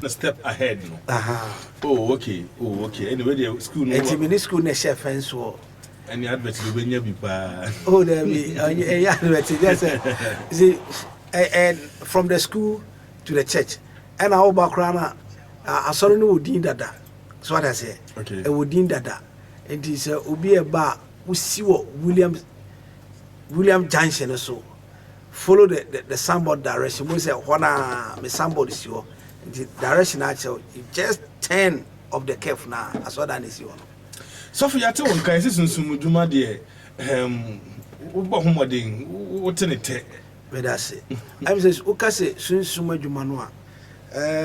The step ahead no. Oh okay, anyway deɛ, school no. Nti me ne school no ɛhyɛ fɛn soɔ. Ɛne advert no wobɛnya bi paa. Oh, dabi, ɛyɛ advert just sɛ, see, from the school to the church, ɛna woba koraa na asɔre no wɔ din dada so, wate aseɛ? Okay. Ɛwɔ din dada, nti sɛ obi ɛba a, wosi wɔ William Junction no so, follow the signboard direction mo sɛ hɔ na me signboard si hɔ, nti direction akyerɛw, you just turn of the curve na asɔredan na esi hɔ no. Sɔfo, yɛate wo nkae sɛ sunsum dwuma deɛ, wobɔ ho mmɔden, wote ne tɛ. Meda ase. Ɛm sɛ woka sɛ sunsum adwuma no a,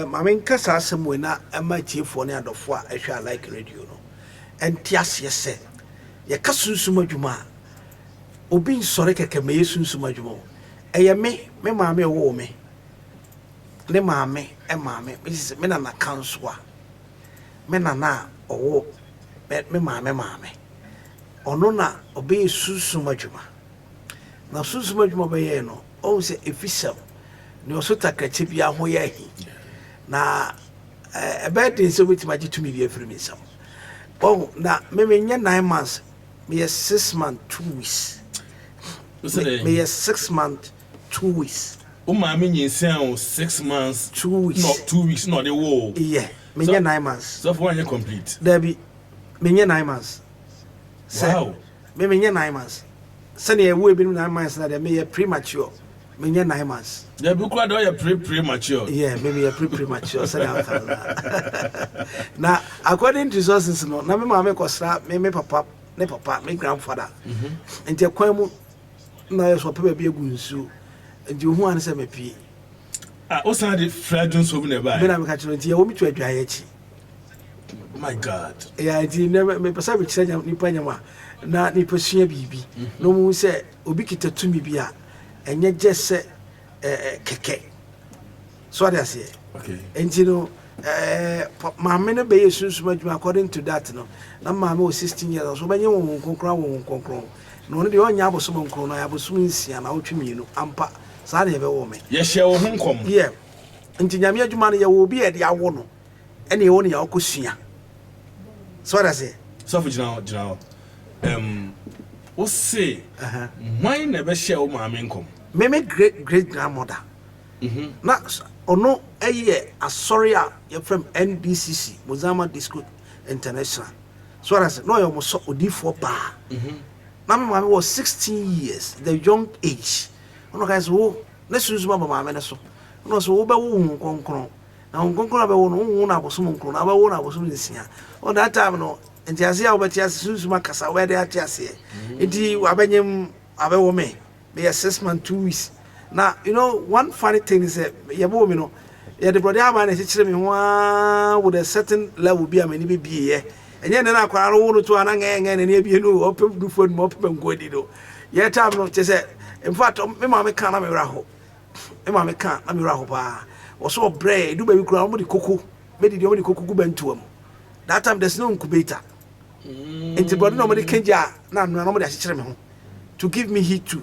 maame nka saa asɛm wei na ɛma atiefoɔ ne adɔfoɔ a ɛhwɛ a like radio no ɛnte aseɛ sɛ yɛka sunsum adwuma a, obi nsɔre kɛkɛ mɛyɛ sunsum adwuma o. Ɛyɛ me maame a ɛwɔ me ne maame, maame mesi sɛ me nana ka nso a, me nana a ɔwɔ me maame maame, ɔno na ɔbɛyɛ sunsum adwuma. Na sunsum adwuma ɔbɛyɛɛ no, ɔhu sɛ ɛfi sɛm nea ɔso takrakyɛ biara ho yɛ ahi na ɛbɛyɛ den sɛ wobɛtumi agye tumi bi afiri me nsam. Ɔhu na me menyɛ 9 months, meyɛ 6 months 2 weeks. Wo sɛ dɛn? Meyɛ 6 months 2 weeks. Wo maame nyinsɛn wo 6 months 2 weeks. No, 2 weeks na ɔde wo o. Yɛ menyɛ 9 months. Sɔfo, woanyɛ complete. Dabi, menyɛ 9 months sɛ me menyɛ 9 months sɛnea ɛwo ebinom 9 months na deɛ, meyɛ premature, menyɛ 9 months. Dabi kora deɛ, ɔyɛ premature. Yeah, maybe yɛ premature sɛnea aka no na according to sources no, na me maame kɔsra me papa ne papa, me grandfather, nti ɛkwan mu na yɛ sɛ ɔpɛ baabi agu nsuo, nti ohu ane sɛ mapie. Ah, wosan de fra dwonso bi na Me ɛbaɛ. na meka kyerɛ no, nti yɛwɔ me to adwaeɛ akyi. My God. Yeah, nti nɛ mepɛ sɛ mekyerɛ nipa nyam a na nipa sua biribi na ɔmu sɛ obi kita tumi bi a ɛnyɛ gye sɛ kɛkɛ so, ade aseɛ. Okay. Nti no maame no bɛyɛ sunsum adwuma. According to that no, na maame wɔ 16 years so wobɛnyɛ wɔn kronkron awɔ wɔn kronkron na ɔno deɛ, ɔnyɛ abosom nkron no, ayɛ abosom 6 na awotwe 2 ampa saa ne yɛbɛwɔ me. Yɛhyɛ wo ho nkɔm. Yeah, nti Nyame adwuma no, yɛwɔ obi a yɛde awo no, ɛne yɛwɔ no yɛ ɔkɔ sua so, ade aseɛ. Sɔfo, gyina hɔ, gyina hɔ. Wo se hwan na ɛbɛhyɛ wo maame nkɔm? Me great great grandmother na ɔno ɛyɛ asɔre a yɛfrɛ m NDCC, Mozama Disco International so, ade aseɛ, na ɔyɛ ɔmo sɔ odiifoɔ paa. Na me maame wɔ 16 years, the young age, ɔno ka sɛ wo ne sunsum aba maame no so, ɔno sɛ wobɛwo wo kronkron na wo kronkron a bɛwo no, wowo no abosom nkron na wobɛwo no abosom 6. On that time no, nti aseɛ a wobɛte ase, sunsum akasa, wobɛde ate aseɛ, nti wabɛnyem abɛwɔ me, meyɛ 6 months 2 weeks. Na you know one funny thing is sɛ yɛbɛwɔ me no, yɛde borɔde aba na ɛkyekyere me ho aa with a certain level bi a m'ani bɛbieɛ. Ɛnyɛ ne na akwara no wo no to ana ngɛngɛ n'ani abie no, ɔpɛ dufuo no ma ɔpɛ banku adi no. Yɛ time no kyɛ sɛ in fact me maame ka na me werɛ ho, me maame ka na me werɛ ho paa. Wɔso ɔbrɛ edu baabi koraa, wɔde koko mɛdidi, wɔde koko gu bɛntoa mu. That time there's no incubator, nti borɔde na wɔde kengya a na anoa na wɔde akyekyere me ho to give me heat to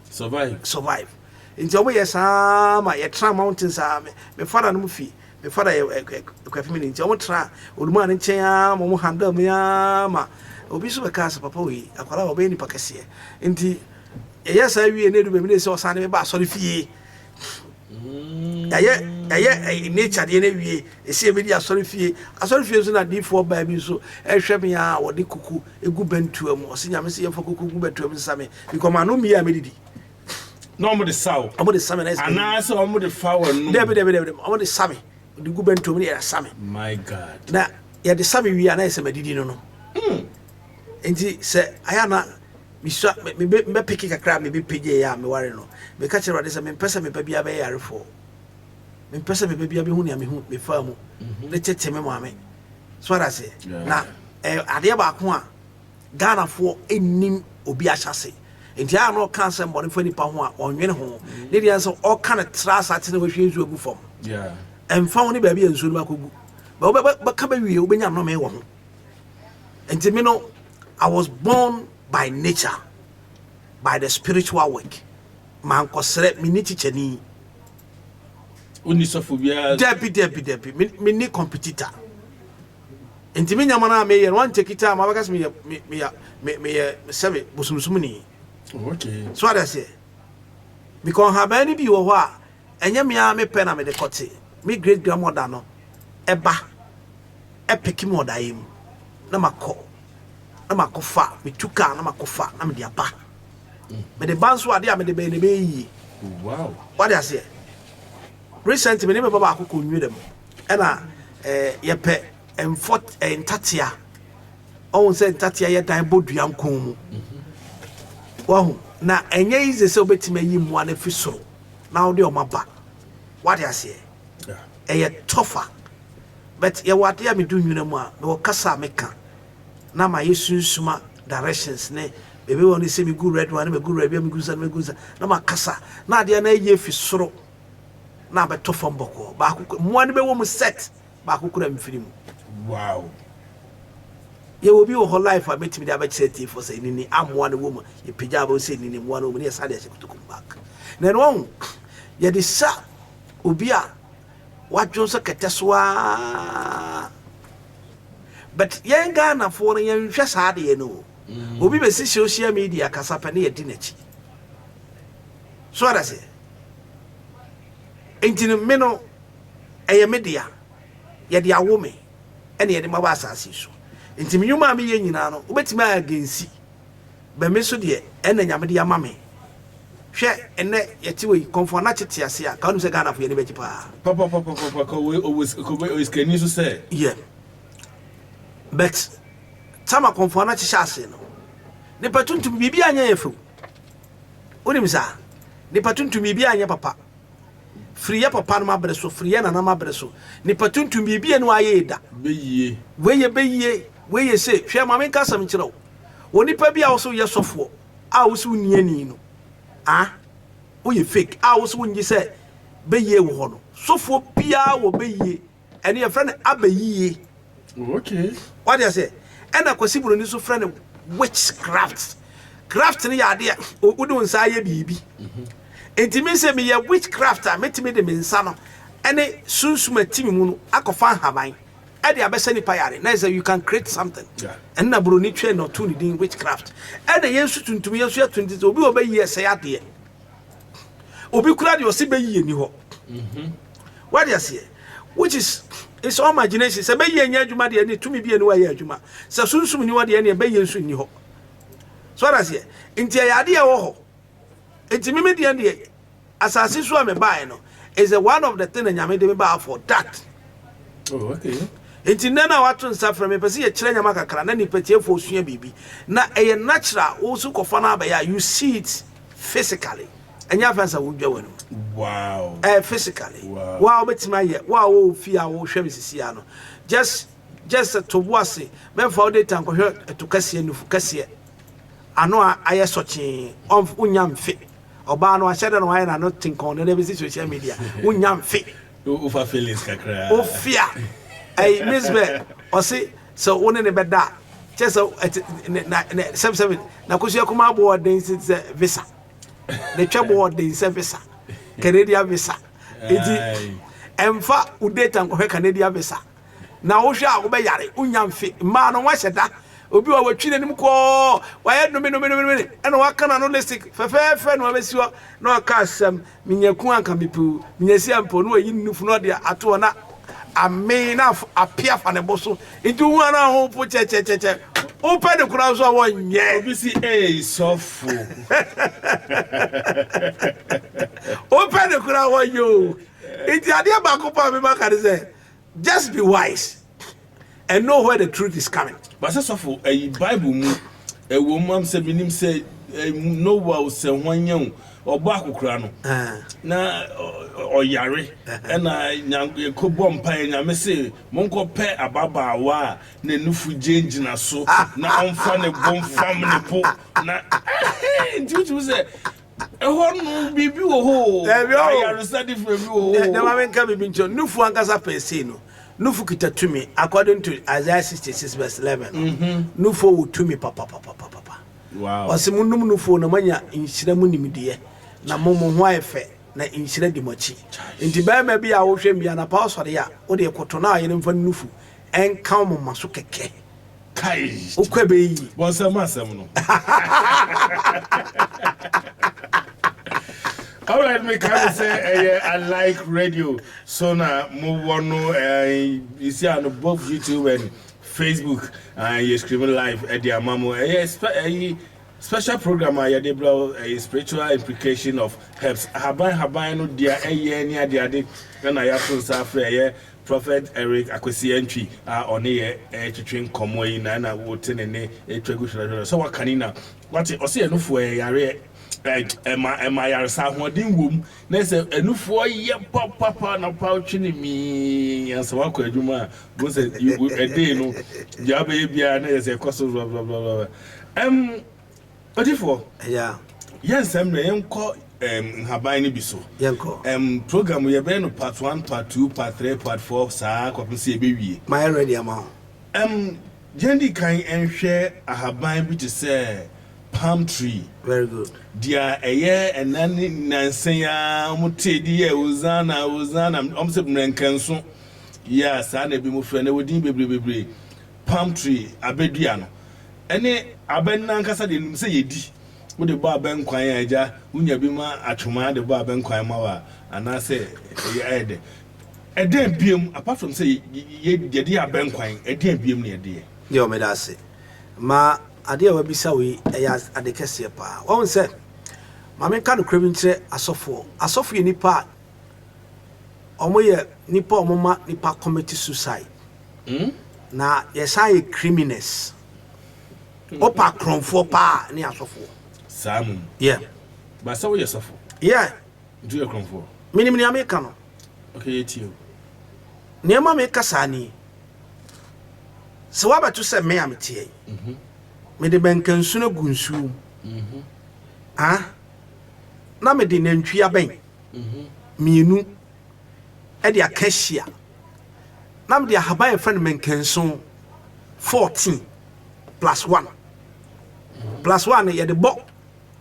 survive. Survive. Nti ɔmo yɛ saa ma yɛtena mountains a me father no mu fi, me father yɛ Kwafimi ne, nti ɔmo tena olumaa ne nkyɛn a ma ɔmo handle me a ma obi nso bɛka sɛ papa wei akwadaa a ɔbɛyɛ nipa kɛseɛ. Nti yɛyɛ saa wie na edu baabi na esi ɔsan ne me ba asɔre fie. Yɛyɛ nature deɛ no wie, esi ebi di asɔre fie. Asɔre fie nso na adiifoɔ baa bi nso ɛhwɛ me a wɔde kuku egu bɛntua mu. Ɔsi Nyame sɛ yɛmfa kuku gu bɛntua mu nsa me because maa no mmie a medidi. Na ɔmo de sa wo? Ɔmo de sa me na ɛsɛ. Anaasɛ ɔmo de fa wɔ num? Dɛbi, dɛbi, dɛbi, ɔmo de sa me, ɔde gu bɛntua mu ne yɛde sa me. My God. Na yɛde sa me wie a, na yɛ sɛ madidi no. Nti sɛ ayɛ na mesua mebɛpeke kakra a mebɛpagye yɛ a meware no, meka kyerɛ Awurade sɛ mempɛ sɛ meba bia bɛyɛ yarefoɔ, mempɛ sɛ meba bia bɛhu nea mehu mefaa mu ne tete me maame so ada ase. Na adeɛ baako a Ghanafoɔ nnim, obi ahyɛ ase nti a na ɔka asɛm bɔne fa nipa ho a ɔnwene ho ne deɛ sɛ ɔka no tra asate na wahwie nsuo agu fam. Ɛmfa ho ne baabi a nsuo no bakɔgu bɛ wobɛka bɛwie, wobɛnya nnɔme wɔ ho. Nti me no, I was born by nature, by the spiritual work. Mankɔsrɛ, menni kyikyɛni. Wonni sɔfo biara? Dabi, dabi, dabi, menni competitor. Nti me nyama no a meyɛ no, one take time abɛka sɛ meyɛ meyɛ meyɛ sɛbe bosomsomni. So ade aseɛ, because nhaban no bi wɔ hɔ a ɛnyɛ me ara mepɛ na mede kɔte. Me great grandmother no ɛba ɛpeke me ɔdaeɛ mu na makɔ na makɔfa, metu kaa na makɔfa na mede aba. Mede ba nso, adeɛ a mede bɛyɛ na ɛbɛyɛ yie. Wade aseɛ, recent me ne me ba baako kɔ nwura mu ɛna yɛpɛ mfɔ ntatea. Ɔhu sɛ ntatea yɛ dan bɔ dua nkɔn mu. Wahu na ɛnyɛ easy sɛ wobɛtumi ayi mmoa no afi soro na wode ɔmo aba. Wade aseɛ, ɛyɛ tɔfa, but yɛwɔ adeɛ a medu nwura mu a mewɔ kasa a meka na ma yɛ sunsuma directions ne baabi wɔ ne sɛ megu red one ne megu red bi a megu nsa ne megu nsa na ma kasa na adeɛ no ayi afi soro na abɛtɔ fam bɔkɔɔ. Baako mmoa no bɛwɔ mu set baako kura mfiri mu. Yɛwɔ bi wɔ hɔ life a mɛtumi de abɛkyerɛ tiefoɔ sɛ nini amoa no wɔ mu. Yɛpagya abɛwo sɛ nini mmoa no wɔ mu ne yɛsa de ahyɛ kotokum back na ɛno wahu yɛde sa obi a wadwo nso kɛtɛ so aa. But yɛn Ghanafoɔ no, yɛnhwɛ saa adeɛ no o. Obi bɛsi social media kasa pɛ ne yɛdi n'akyi so ada sɛ nti no, me no ɛyɛ me dea. Yɛde awo me ɛne yɛde maba asase yi so, nti me nnwuma a meyɛ nyinaa no, wobɛtumi ayɛ against bɛ. Me so deɛ, ɛna Nyame de ama me. Hwɛ, ɛnɛ yɛte wɔ yi Kɔmfo Anakye te ase a, ka wonim sɛ Ghanafoɔ yɛne bɛgye paa. Papapapapa, ka ɔwɔ sikani so sɛ. Yeah, but sama Kɔmfo Anakye hyɛ ase no, nipa tuntum biribi anyɛ yɛ fɛw. Wonim saa nipa tuntum biribi anyɛ papa firi yɛ papa no abere so, firi yɛ nanam abere so. Nipa tuntum biribi yɛ no ayɛ yɛ da. Bɛyie. Wei yɛ bɛyie, wei yɛ se. Hwɛ, maame, nka asɛm nkyerɛ wo. Wɔ nipa bi a wɔsɛ woyɛ sɔfoɔ a wosɛ wonni ani no ah, woyɛ fake a wosɛ wongye sɛ bɛyie wɔ hɔ no. Sɔfoɔ biara wɔ bɛyie, ɛne yɛfrɛ no abɛyie. Wade aseɛ, ɛna Kwasi Buroni nso frɛ no witchcraft. Craft no yɛ adeɛ wode wo nsa ayɛ biribi. Nti me sɛ meyɛ witchcraft a, mɛtumi de me nsa no ɛne sunsum ati me mu no akɔfa nhaban ɛde abɛsɛ nipa yare na sɛ you can create something. Ɛno na buroni twɛ na ɔto ne din witchcraft. Ɛna yɛn nso tuntum, yɛn nso yɛto ne din sɛ obi wɔ bɛyi ɛsɛ adeɛ. Obi kura deɛ ɔsi bɛyi ni hɔ. Wade aseɛ, which is it's all imagination. Sɛ bɛyi ɛnyɛ adwuma deɛ, ne tumi bi ɛni hɔ ɛyɛ adwuma. Sɛ sunsum ni hɔ deɛ, ɛne bɛyi nso nni hɔ. So wade aseɛ, nti ɛyɛ adeɛ ɛwɔ hɔ. Nti mimi deɛ asase so a mebaeɛ no is the one of the thing na Nyame de me baa for that. Nti nnɛ no a wato nsa frɛ me, pɛ sɛ yɛkyerɛ nyama kakra na nipa tiefoɔ sua biribi na ɛyɛ natural. Wo so kɔfa no abɛyɛ a, you see it physically. Ɛnyɛ afɛn sɛ wodwa w'anum. Physically. Wa wobɛtumi ayɛ wo a wɔwɔ fie a wohwɛ me sisi a no, just to bo ase, mɛmfa wo data nkɔhwɛ ɛto kɛseɛ, nufu kɛseɛ ano a ayɛ sɔkyee. Wonya mfe ɔbaa no ahyɛ dɛ na wayɛ n'ano tenkɔn no de bɛsi social media, wonya mfe. Wofa feelings kakra. Ofia ɛyi misbɛ ɔse sɛ wo ne ne bɛda a, kyɛ sɛ ɛte ne na ne sɛbisɛbi na kosua kuma aboɔ ɔden sɛ visa ne twɛ bɔ ɔden sɛ visa, Canadian visa. Eti ɛmfa wo data nkɔhwɛ Canadian visa na wohwɛ a wobɛyare. Wonya mfe mmaa no wahyɛ da. Obi wɔ watwi n'anim kɔɔ, wayɛ nome nome nome nome, ɛna waka n'ano lipstick fɛfɛɛfɛ na wabɛsi hɔ na waka asɛm, menya ku anka mepɛ, menya si ampo na wayi ne nufu na ɔde ato hɔ na ame na ape afa ne bo so. Nti wohu ana ho po kyɛkyɛkyɛkyɛ, wopɛ ne koraa nso a wɔnyɛ. Obi si ee sɔfo. Wopɛ ne koraa wɔnyɛ o. Nti adeɛ baako pa a mema ka ne sɛ just be wise and know where the truth is coming. Basɛ sɔfo, ɛyi Bible mu ɛwɔ mu am sɛ menim sɛ Noah sɛ ho anya o, ɔbɔ akokora no na ɔyare, ɛna yɛkɔbɔ mpaeɛ, Nyame se monkɔpɛ ababaawa a n'anufu gyinagyina so na ɔmfa ne bo mfam ne po na nti wotumi sɛ ɛhɔ no biribi wɔ hɔ o. Dabi o. Ayaresa different bi wɔ hɔ. Na maame, nka biribi nkyɛn. Nufu ankasa pɛ sei no, nufu kita tumi according to Isaiah 66 verse 11 no. Nufu wɔ tumi papapapapapa. Ɔsɛ mo num nufu na moanya nhyira mu nimdeɛ na mo mo ho ayɛ fɛ. Na nhyira di mo akyi. Nti bɛrima bi a wohwɛ mi anapa ɔsɔre a, wode koto na ayere mfa nufu ɛnka wo moma so kɛkɛ. Kai. Wokɔ bɛyi. Bɔnsɛm asɛm no. Alright, me can say I like radio. So na mo wɔ no you see on both YouTube and Facebook and you streaming live at the amamo. Eh, special program a yɛde brɛ ɛyɛ spiritual implication of herbs. Haban haban no deɛ ɛyɛ ne ade ade ɛna yɛato nsa afrɛ ɛyɛ Prophet Eric Akwasi Antwi a ɔne yɛ ɛtwetwe nkɔmmɔ yi na ɛna wote ne ne ɛtwa gu hwɛhwɛhwɛ sɛ waka ne na wate ɔsɛ ɛnofoɔ ɛyɛ yareɛ ɛma ɛma yaresa ahoɔden wom na sɛ ɛnufoɔ yɛ papapa na pa wotwe ne mii ansa wakɔ adwuma a bo sɛ ɛdee no deɛ wabɛyɛ biara na yɛ sɛ ɛkɔ so blablabla. Odifoɔ, yɛn nsɛm na yɛnkɔ nhaban no bi so. Yɛnkɔ. Program yɛbɛyɛ no part 1, part 2, part 3, part 4 saa kɔpem sɛ yɛbɛwie. Mayɛ ready ama wo. Yɛn di kan nhwɛ ahaban bi te sɛ palm tree. Very good. Deɛ ɛyɛ ɛna ne nansa a wɔn te di yɛ Hosanna Hosanna, wɔn sɛ mmerɛnkɛnso yɛ a saa na ebi mo frɛ na wɔdin bebree bebree. Palm tree abɛdua no ɛne abɛn nankasa deɛ nim sɛ yɛdi wode bɔ abɛn kwan a agya wonya bi ma atwoma de bɔ abɛn kwan ma wa anaasɛ ɛyɛ ɛyɛ dɛ ɛdɛn biem apart from sɛ yɛde abɛn kwan, ɛdɛn biem ne yɛde yɛ? Yɛ ɔmɛda ase ma adeɛ a wabisa wei ɛyɛ ade kɛseɛ paa. Wɔn sɛ maame nka no kura bi nkyerɛ asɔfoɔ. Asɔfo yɛ nipa a wɔn yɛ nipa a wɔn ma nipa commit suicide. Na yɛsan yɛ criminals. Ɔpa akorɔmfoɔ paa ne asɔfoɔ. Saa mu? Yeah. Ba sɛ woyɛ sɔfo? Yeah. Nti woyɛ korɔmfoɔ? Menim nea meka no. Okay, yɛtie o. Nneɛma meka saa ni sɛ woabɛto sɛ me a meteɛ yi, mede bɛnkansu no gu nsuo mu ah, na mede nantwi abɛn mmienu ɛde aka ahyia na mede ahaban a yɛfrɛ no mɛnkanso 14 plus 1 plus 1 no yɛde bɔ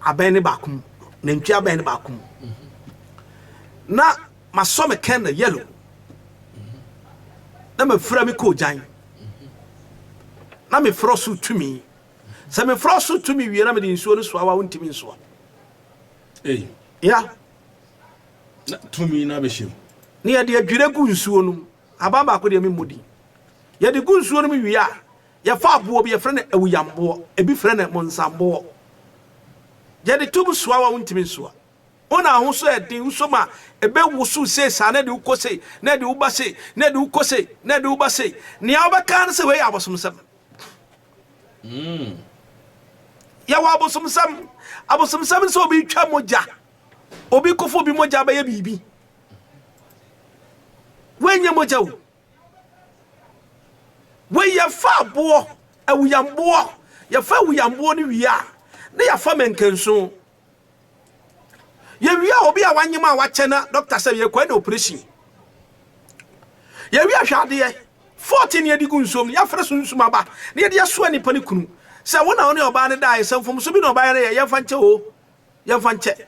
abɛn ne baako mu, nantwi abɛn ne baako mu, na masɔ me candle yellow na mafura me kɔɔ na mefrɛ so tumi. Sɛ mefrɛ so tumi wie na mede nsuo no soa wa, wontumi nsoa. Ei. Ya. Na tumi no abɛhyɛ mu. Ne yɛde adwira gu nsuo no mu. Aban baako deɛ memmɔ din. Yɛde gu nsuo no mu wie a, yɛfa aboɔ bi yɛfrɛ no awuyamboɔ, ebi frɛ no monsamboɔ. Yɛde tom soa wa, wontumi nsoa. Wona ahosuo ɛden nso ma ɛbɛwoso sei saa na ɛde wokɔ sei na ɛde woba sei na ɛde wokɔ sei na ɛde woba sei. Nea wobɛka no sɛ wei yɛ abosomsɛm. Yɛwɔ abosomsɛm. Abosomsɛm sɛ obi twa mogya, obi kɔfo obi mogya bɛyɛ biribi. Woanyɛ mogya o. Wei yɛfa aboɔ awuyamboɔ. Yɛfa awuyamboɔ no wie a, na yɛafa mɛnkanso. Yɛwie a, obi a wanyem a wakyɛ na doctor sɛ yɛkɔɛ na operation. Yɛwie ahwɛ adeɛ 14 yɛde gu nsuom no, yɛafrɛ sunsum aba na yɛde asoa nipa no kunu sɛ wo na wo ne ɔbaa no daeɛ sɛ mfomso bi na ɔbaa no yɛ, yɛmfa nkyɛ o, yɛmfa nkyɛ.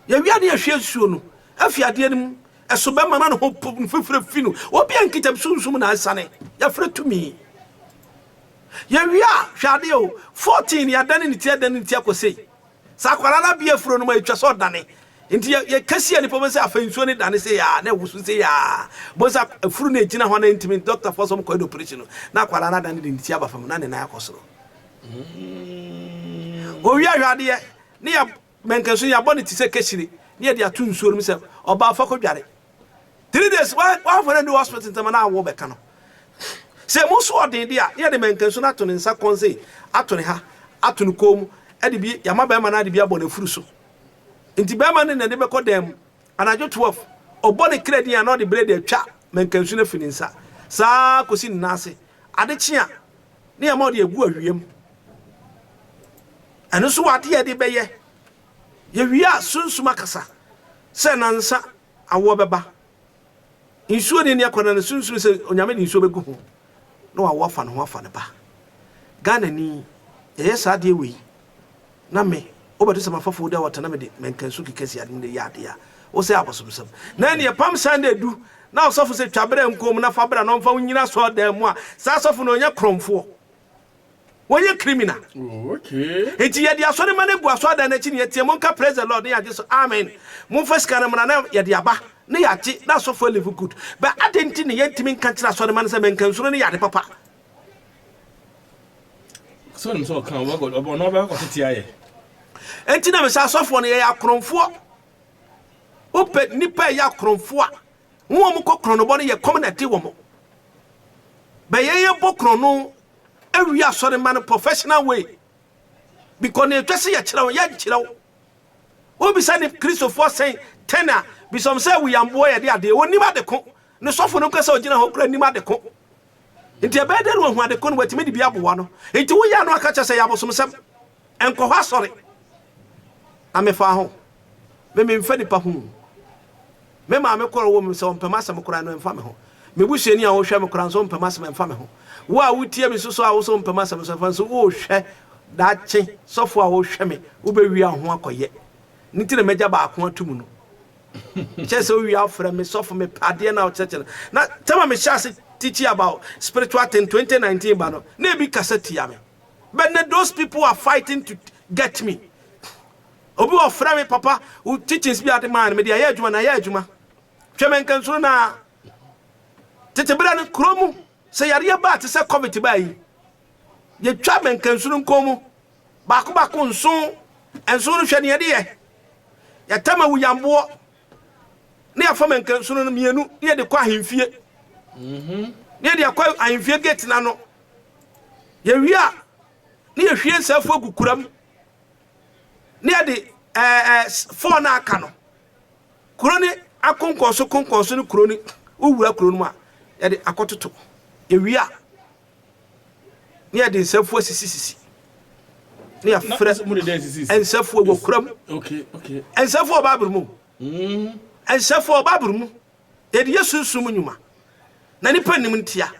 Yɛwie a ne yɛhwie nsuo no afi adeɛ no mu ɛso bɛma na ne ho po mfifire fi no obi a nkitam sunsum na asane. Yɛfrɛ tumi. Yɛwie a, hwɛ adeɛ o, 14 yɛadane ne ti, adane ne ti akɔ sei. Sɛ akwadaa no abea afuro no mu a, ɛtwa sɛ ɔdane. Nti yɛka si a nipa bɛ sɛ afei nsuo no dane sei a na ɛwoso sei a bɔ sɛ afuro no ɛgyina hɔ na ɛntumi. Dɔktafoɔ sɛ ɔmkɔyɛ no operation no na akwadaa no adane de ne ti aba fam na ne nan akɔ soro. Owie ahwɛ adeɛ ne yɛ mɛnkanso yɛabɔ ne ti sɛ kɛhyire ne yɛde ato nsuo no mu sɛ ɔbaa fa kɔdware 3 days wamfa no adu hospital ntɛm na awo bɛka no. Sɛ mu so ɔden de a, ne yɛde mɛnkanso no ato ne nsa kɔn sei, ato ne ha, ato ne kɔn mu, ɛde bi yɛama bɛrima no ade bi abɔ n'afuru so. Nti bɛrima no na de bɛkɔ dan mu anadwo 12, ɔbɔ ne kra din a na ɔde blade atwa mɛnkanso no afi ne nsa saa kɔsi ne nan ase. Ade kye a, ne yɛma ɔde agu awia mu. Ɛno nso wɔ adeɛ a yɛde bɛyɛ. Yɛwie a, sunsum akasa sɛ nansa awoɔ bɛba. Nsuo ne ni akɔda no sunsum sɛ Onyame de nsuo bɛgu ho na wawo afa ne ho afa ne ba. Ghana ni yɛyɛ saa adeɛ wei na me wobɛto sɛ mafa fo de awɔta na mede mɛnkansu keka si ade mu de yɛ adeɛ a. Wo sɛ abosomsɛm. Na ɛneɛ Palm Sunday du na ɔsɔfo sɛ twa bra nkuo mu na fa bra na ɔmfa wo nyina asɔɔdan mu a, saa sɔfo no ɔnyɛ korɔmfoɔ. Wɔnyɛ criminal. Oh, okay. Nti yɛde asɔremma no agu asɔredan no akyi na yɛteɛ, Monka praise the Lord na yɛagye so amen. Momfa sika no mmra na yɛde aba na yɛagye na asɔfoɔ live good. But adɛn nti na yɛntumi nka nkyerɛ asɔremma no sɛ mankansuro no yɛ ade papa? Sɛ onim sɛ ɔka a, ɔno ɔbɛkɔ akɔtete ayɛ. Enti na mesɛ asɔfoɔ no yɛyɛ akorɔmfoɔ. Wopɛ nnipa a ɛyɛ akorɔmfoɔ a, wɔn a wɔkɔ korɔnobɔ no yɛ kɔm na ɛde wɔn. Bɛ yɛn yɛbɔ korɔno awie asɔre ma no professional way because nea ɛtwa sɛ yɛkyerɛ wo yɛnkyerɛ wo. Wobisa ne Kristofoɔ sɛn tɛn a bisa wɔn sɛ awuyamboɔ yɛde adeɛ wɔnim ade ko ne sɔfo no nkasa ɔgyina hɔ kora nim ade ko nti ɛbɛyɛ dɛ na wahu ade ko no watumi de bi aboa no nti woyɛ ano aka kyerɛ sɛ yɛ abosomsɛm nkɔ hɔ asɔre na mefa ho me memfa nipa ho. Me maame kɔr wɔ mu sɛ ɔmmpɛ m'asɛm koraa no ɛmmfa me ho. Me busuani a ɔhwɛ me koraa nso ɔmmpɛ m'asɛm ɛmmfa me ho. Wo a wotie me so so a wo so wompɛ m'asɛm nso ɛmfa nso wohwɛ daakye sɔfo a wohwɛ me wobɛwia wo ho akɔyɛ. Ne nti na m'agya baako ato mu no. Kyerɛ sɛ wowie a wofrɛ me sɔfo mepɛ adeɛ no a wokyerɛkyerɛ no. Na tam a mehyɛ ase teaching about spiritual thing 2019 ba no na ebi kasa tia me. But na those people are fighting to get me. Obi wɔ frɛ me papa wo teachings bi ade maa no mede ayɛ adwuma na ayɛ adwuma. Hwɛ me nkansuro na tete berɛ no kuro mu sɛ yareɛ baa te sɛ covid baa yi yɛtwa me nkansuro nkɔn mu baako baako nson nson no hwɛ ne yɛde yɛ yɛtam awuyamboɔ ne yɛfa me nkansuro no mmienu ne yɛde kɔ ahemfie ne yɛde akɔ ahemfie gate no ano yɛwie a ne yɛhwie nsɛfoɔ agu kura mu ne yɛde ɛɛ fɔɔ no aka no kuro ne akonkɔn so konkɔn so ne kuro ne wowura kuro no mu a yɛde akɔtoto yɛwie a ne yɛde nsafuo asisisisi ne yɛfrɛ nsafuo wɔ kura mu nsafuo wɔ Bible mu nsafuo wɔ Bible mu yɛde yɛ sunsum nnwuma na nipa nim ntia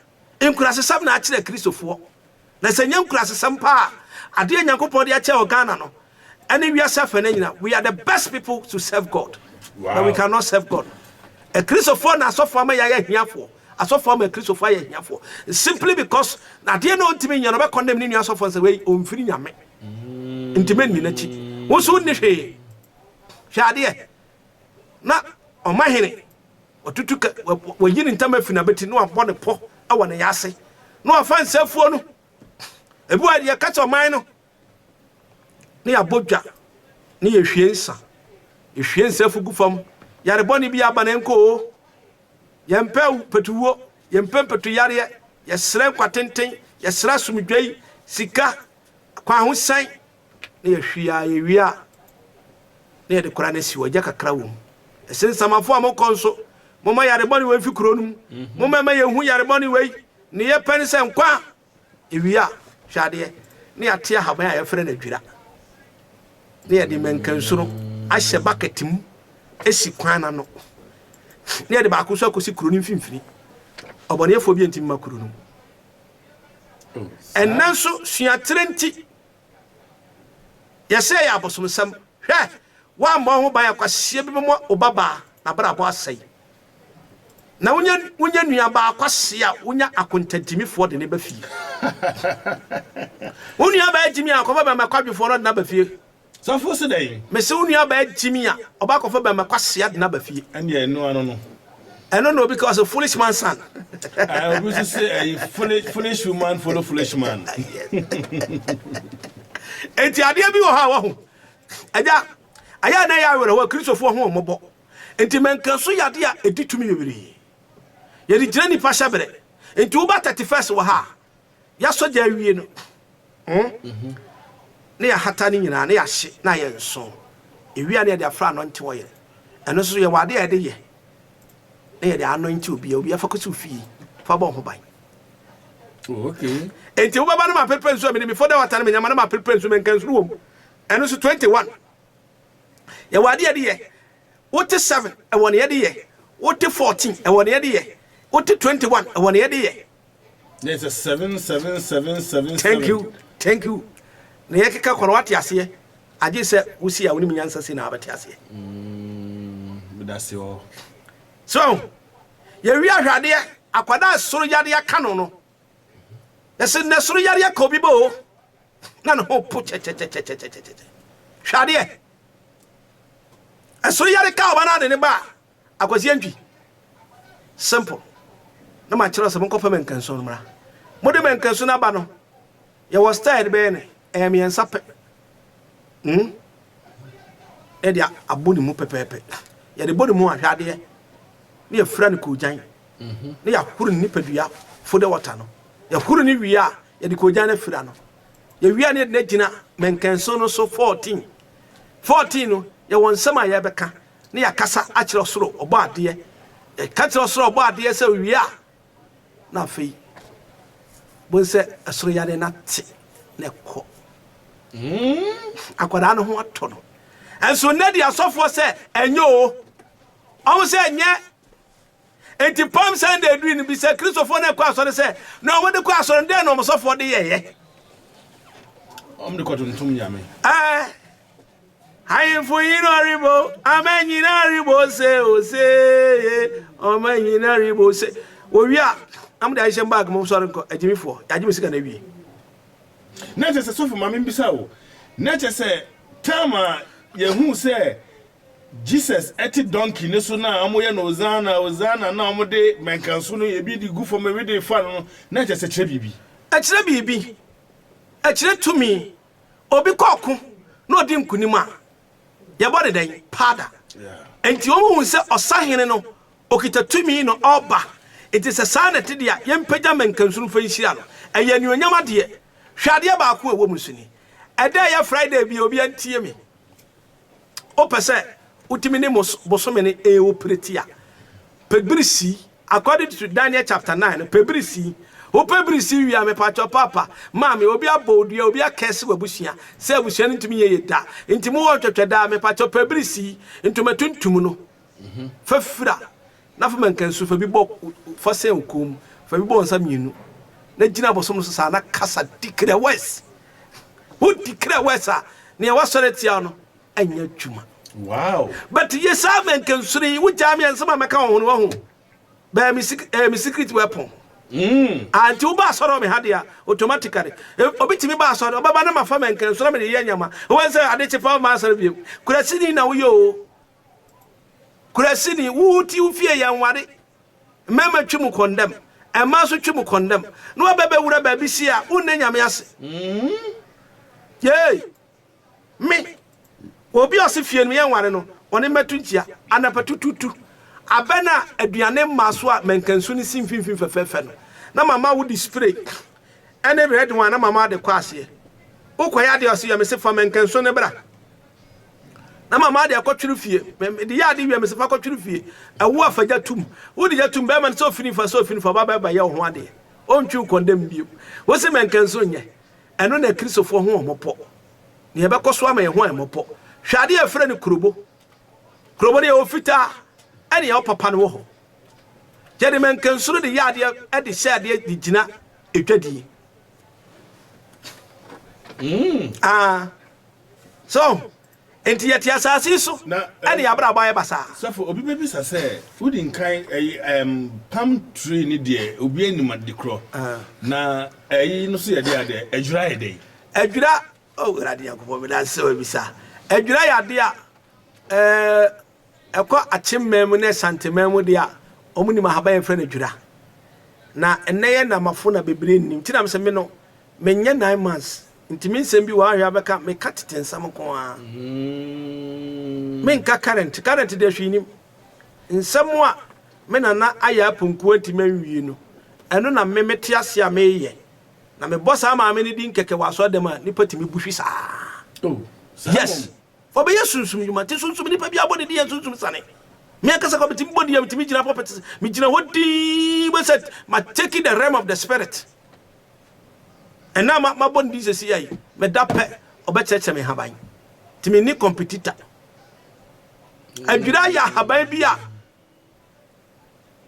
nkurasesɛm na akyerɛ Kristofoɔ. Na sɛ ɛnyɛ nkurasesɛm paa a, adeɛ a Nyankopɔn de akyɛ wɔ Ghana no, ɛne wiase afɛnɛ nyina, we are the best people to serve God. But we cannot serve God. Akristofoɔ na asɔfoɔ ama yɛayɛ ahiafoɔ. Asɔfoɔ ama Akristofoɔ ayɛ ahiafoɔ. Simply because na adeɛ no ɔntumi nyɛ no, ɔbɛ condemn ne nua asɔfoɔ no sɛ wei ɔmfiri Nyame. Nti menni n'akyi. Wo nso wonni hwee. Hwɛ adeɛ. Na ɔmahene Watutu ka, wayi ne ntama afi n'abati na wabɔ ne pɔ wɔ ne yase na wafa nsafuo no. Ebi wɔ deɛ yɛka sɛ ɔman no ne yɛabɔ dwa ne yɛhwie nsa. Yɛhwie nsafu gu fam. Yare bɔne bi aba na ɛnkɔ o. Yɛmpɛ pɛtuwuo, yɛmpɛ mpɛtuyareɛ, yɛsrɛ nkwa tenten, yɛsrɛ asomdwei, sika, kwan ho sɛn. Na yɛhwie a yɛwie a, na yɛde kora no asi hɔ, gya kakra wɔ mu. Ɛsɛ nsamafo a mokɔ nso, momma yare bɔne wei mfi kuro no mu. Momma ɛma yɛnhu yare bɔne wei. Ne yɛpɛ ne sɛ nkwa a ɛwie a, hwɛ adeɛ, na yɛate ahaban a yɛfrɛ no adwira, na yɛde mmɛnkansu no ahyɛ bucket mu asi kwan no ano, na yɛde baako nso akɔsi kuro no mfimfini. Ɔbɔneɛfoɔ bi ntumi ma kuro no mu. Ɛnnɛ nso suaterɛ nti, Yɛsɛ yɛ abosomsɛm. Hwɛ! Woammɔ wo ho ban a, kwasia bi bɛma wo babaa n'abrabɔ asɛe. Na wonya wonya nuabaa kwasea a, wonya akontagyimifoɔ de no ba fie. Wo nuabaa gyimi a, kɔfa bɛmma kwadwofoɔ no de no aba fie. Sɔfo se dɛn? Mese wo nua baa gyimi a, ɔba akɔfa bɛma kwasea de no aba fie. Ɛndeɛ ɛno ano no. Ɛno na obi ka ɔse foolish man son. Ah, obi nso se ɛyi foolish foolish woman follow foolish man. Enti adeɛ bi wɔ hɔ a wahu. Agya, ayɛ a na ɛyɛ awerɛhoɔ a Kristofoɔ ho mmɔbɔ. Enti mɛnkanso yɛ adeɛ a ɛdi tumi bebree. Yɛde gyina nipa hyɛberɛ. Enti woba 31st wɔ ha a, Yɛasɔ gya awie no, na yɛahata ne nyinaa, na yɛahye na ayɛ nsõ. Ewie a na yɛde afra anointing oil. Ɛno nso yɛwɔ ade a yɛde yɛ na yɛde anointing obiara. Obiara fa kɔsi wo fie, fa bɔ ho ban. Oh, okay. Enti wobɛba no ma prepare nsuo a mede me foda wata no me nyama no ma prepare nsuo menka nsuo wɔ mu. Ɛno nso 21. Yɛwɔ ade a yɛde yɛ. Wote 7 ɛwɔ ne yɛde yɛ. Wote 14 ɛwɔ ne yɛde yɛ. Wote 21 ɛwɔ ne yɛde yɛ. Na ɛsɛ 7777. Thank you, thank you. Na yɛkeka kɔ no wate aseɛ. Agye sɛ wosi a wonim nyansa si na wabɛte aseɛ. Medase hɔ. So yɛwie ahwɛadeɛ, akwadaa soro yadeɛ aka no no, yɛsɛ nnɛ soro yadeɛ ka obi bɔ o, na ne ho po kyɛkyɛkyɛkyɛkyɛkyɛ. Hwɛ adeɛ, ɛsoro yare ka ɔba no ade ne ba a, Akwasi Antwi. Simple. Na makyerɛ sɛ monkɔpɛ mɛnkanso no mmra. Mode mɛnkanso no aba no, yɛwɔ style de bɛyɛ no, ɛyɛ mmiɛnsa pɛ. Yɛde abɔ ne mu pɛpɛɛpɛ. Yɛde bɔ ne mu ahwɛ adeɛ, na yɛfira no koogyan, na yɛahoro ne nipadua fo de wɔta no. Yɛhoro ne wie a, yɛde koogyan no afira no. Yɛwie a, na yɛde no agyina mɛnkanso no so 14. 14 no, yɛwɔ nsɛm a yɛbɛka na yɛakasa akyerɛ ɔsoro ɔbɔ adeɛ. Yɛka kyerɛ ɔsoro ɔbɔ adeɛ sɛ wie a, na afei bohu sɛ ɛsoro yadeɛ no ate na ɛkɔ. Akwadaa no ho atɔ no. Ɛnso nnɛ de asɔfoɔ sɛ ɛnyɛ o. Ɔmo sɛ ɛnyɛ. Enti Palm Sunday dui no, bisa Kristofoɔ no ɛkɔ asɔre sɛ, na ɔmo de kɔ asɔre no, dɛn na ɔmo sɔfoɔ de yɛyɛ? Ɔmo de kɔtontom Nyame. Ɛɛ, ahemfo nyina rebo, ama nyina rebo se ose, ɔma nyina rebo se. Wɔwie a, na mo de ahyehyɛ bag mo sɔre nkɔ, agyimifoɔ, yɛagye mo sika no awie. Na kyerɛ sɛ, sɔfo ma membisa wo, na kyerɛ sɛ time a yɛhuu sɛ Jesus te donkey no so na wɔyɛ no Hosanna, Hosanna na wɔde mmɛnkanso no ebi de gu fam, ebi de fa no no, na kyerɛ sɛ kyerɛ biribi. Ɛkyerɛ biribi. Ɛkyerɛ tumi. Obi kɔ ɔko na ɔdi nkonim a, yɛbɔ ne dɛn? Paada. Enti wɔhu sɛ ɔsahene no, okita tumi na ɔreba. Enti sɛ saa na ɛte deɛ a, yɛmpagya mmɛnkanso no mfa nhyira no. Ɛyɛ anuonyam adeɛ. Hwɛ adeɛ baako a ɛwɔ mu nso ni. Ɛda a ɛyɛ Friday biara, obiara ntie me. Wopɛ sɛ wotumi ne bosome no operate a, pɛ birisi. According to Daniel chapter 9 no, pɛ birisi. Wopɛ birisi wie a, mepakyɛw paapa, maame, obi abɔ wo dua, obi akɛse w'abusua sɛ abusua no ntumi nyɛ yie da. Nti mowɔ ntwɛtwɛ daa, mepakyɛw pɛ birisi, ntoma tuntum no, fa fira na fa mankansu fa bi bɔ, fa sɛn wo kɔn mu, fa bi bɔ wo nsa mmienu, na gyina abosom no so saa na kasa declare words. Wo declare words a, nea wasɔre atia wo no ɛnyɛ adwuma. Wow. But yɛ saa mankansu yi, wogyaa me a nsɛm a mɛka wɔ ho no wahu. Bɛyɛ me secret, ɛyɛ me secret weapon. Ah, nti woba asɔre wɔ me ha deɛ a, automatically. Obi tumi ba asɔre, ɔbɛba na mafa mankansu na mede yɛ nyama. Wobɛhu sɛ ade kye paa womma asɔre bio. Kurasini na woyɛ o. Kurasini, wo ti wo fie yɛ nware. Mmarima twi mu kɔndɛm, mmaa nso twi mu kɔndɛm. Na waba bɛwura baabi si a, wonnɛ Nyame ase. Yei! Me, obi a ɔse fie no yɛnware no, ɔne mmɛto nkyia anapa tututu. Abɛn a aduane mmaa so a mankansu no si mfimfini fɛfɛɛfɛ no, na mama wode spray ɛne red wine na mama ade kɔ aseɛ. Wokɔyɛ adeɛ a ɔse yɛ, mese fa mankansu no bra. Na mama ade akɔtwere fie. Mede yɛ ade wie a, mese fa kɔtwere fie. Ɛwo a fa gya tom. Wode gya tom, bɛrima no sɛ ɔfiri nifa sɛ ɔfiri nifa, ɔba bɛba yɛ wo ho adeɛ. Ɔntwi wo kɔndɛm bio. Wose mankansu nyɛ. Ɛno na Akristofoɔ ho wɔn pɔ. Na yɛbɛkɔ so ama yɛn ho ayɛ mmɔpɔ. Hwɛ adeɛ a yɛfrɛ no kurobo. Kurobo no yɛwɔ fitaa ɛne yɛwɔ papa no wɔ hɔ. Yɛde mankansuro de yɛ adeɛ de hyɛ adeɛ de gyina edwadie. Ah, so Enti yɛte asase yi so Na ɛne yɛn abrabɔ ayɛ basaa. Sɔfo, obi bɛbisa sɛ, wodi nkan ɛyi ɛm palm tree ne deɛ obi anim ade korɔ, na ɛyi no so yɛ deɛ adeɛ, adwira yɛ dɛn? Adwira, oh Awurade Nyankopɔn, meda ase sɛ wabisa. Adwira yɛ adeɛ a ɛɛ ɛkɔ Akyemman mu ne Asanteman mu deɛ a, wɔn nim ahaban yɛfrɛ no adwira. Na ɛnnɛ yɛ Namafo na bebree nnim. Nti na mesɛ me no, menyɛ 9 months. Nti me nsɛm bi wɔ ahwɛ abɛka, meka tete nsɛm nko ara. Menka current, current deɛ hwee nim. Nsɛm a me nana ayɛ aponkuo ntimi anwie no, ɛno na me mete ase a meyɛ. Na mebɔ saa maame no din kɛkɛ wɔ asɔre a nipa tumi bu hwi saa. Oh, saa. Yes. Ɔbɛyɛ sunsum dwuma. Nti sunsum nipa bi abɔ ne din yɛ sunsum sane. Me ankasa kɔ metumi bɔ din a metumi gyina pulpit, megyina hɔ dinn bɛ sɛ ma take the realm of the spirit. Ɛna ma mabɔ ne din sɛsi ayi, meda pɛ ɔbɛkyerɛkyerɛ me haban. Nti menni competitor. Adwira yɛ ahaban bi a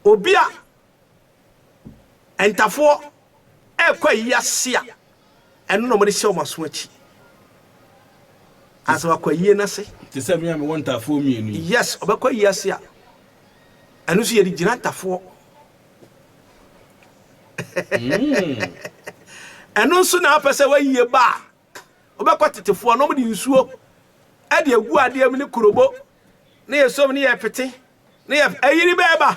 obi a ntafoɔ ɛrekɔ ayi ase a ɛno na wɔde hyɛ wɔn aso akyi. Ansa wakɔ ayie no ase. Te sɛ me a mewɔ ntafoɔ mmienu yi. Yes, ɔbɛkɔ ayie ase a, ɛno nso yɛde gyina ntafoɔ. Ɛno nso na apɛ sɛ wayie ba a, wobɛkɔ tetefoɔ na wɔde nsuo de agu adeɛ mu ne kurobo ne yɛsom ne yɛpete ne yɛ ayiri bɛɛba.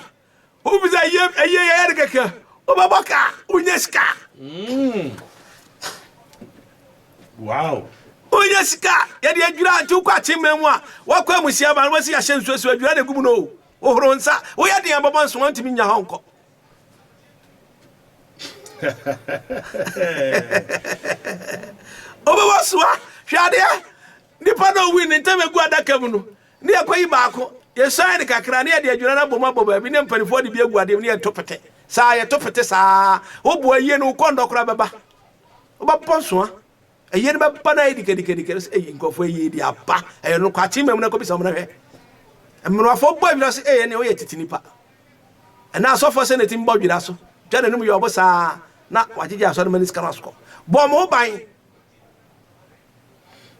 Wofi sɛ ayie ayie yɛyɛ no kɛkɛ, wobɛbɔ ka, wonya sika. Wow. Wonya sika, yɛde adwira nti wokɔ akyemma mu a, wakɔ amusia ba no wɔsi ahyɛ nsuo so adwira na egu mu no o. Wohoro nsa, woyɛ den abɔbɔ nso wɔntumi nya hɔ nkɔ. Wobɛbɔ soa, hwɛ adeɛ, nipa na owui ne ntam egu adaka mu no, ne yɛkɔyi baako, yɛsuan no kakra, ne yɛde adwira no abɔ mu abɔ baabi, ne mpanimfoɔ de bi agu adeɛ mu, ne yɛto pete. Saa yɛto pete saa, woboa yie no, wo kɔndɔ koraa bɛba. Wobɛbɔ nsoa. Ɛyɛ no bɛba no ayɛ dikadikadika sɛ eyi nkurɔfoɔ eyi de aba. Ɛyɛ no kɔ akyemma mu na kɔbisa wɔn na hwɛ. Mmerewafoɔ bɔ adwira so ɛyɛ nea woyɛ tete nipa. Ɛna asɔfoɔ sɛ na ɛtumi bɔ dwira so. Twa n'anim yɛ ɔbo saa na wagyegye asɔre ma ne sika no asokɔ. Bɔ mo ho ban.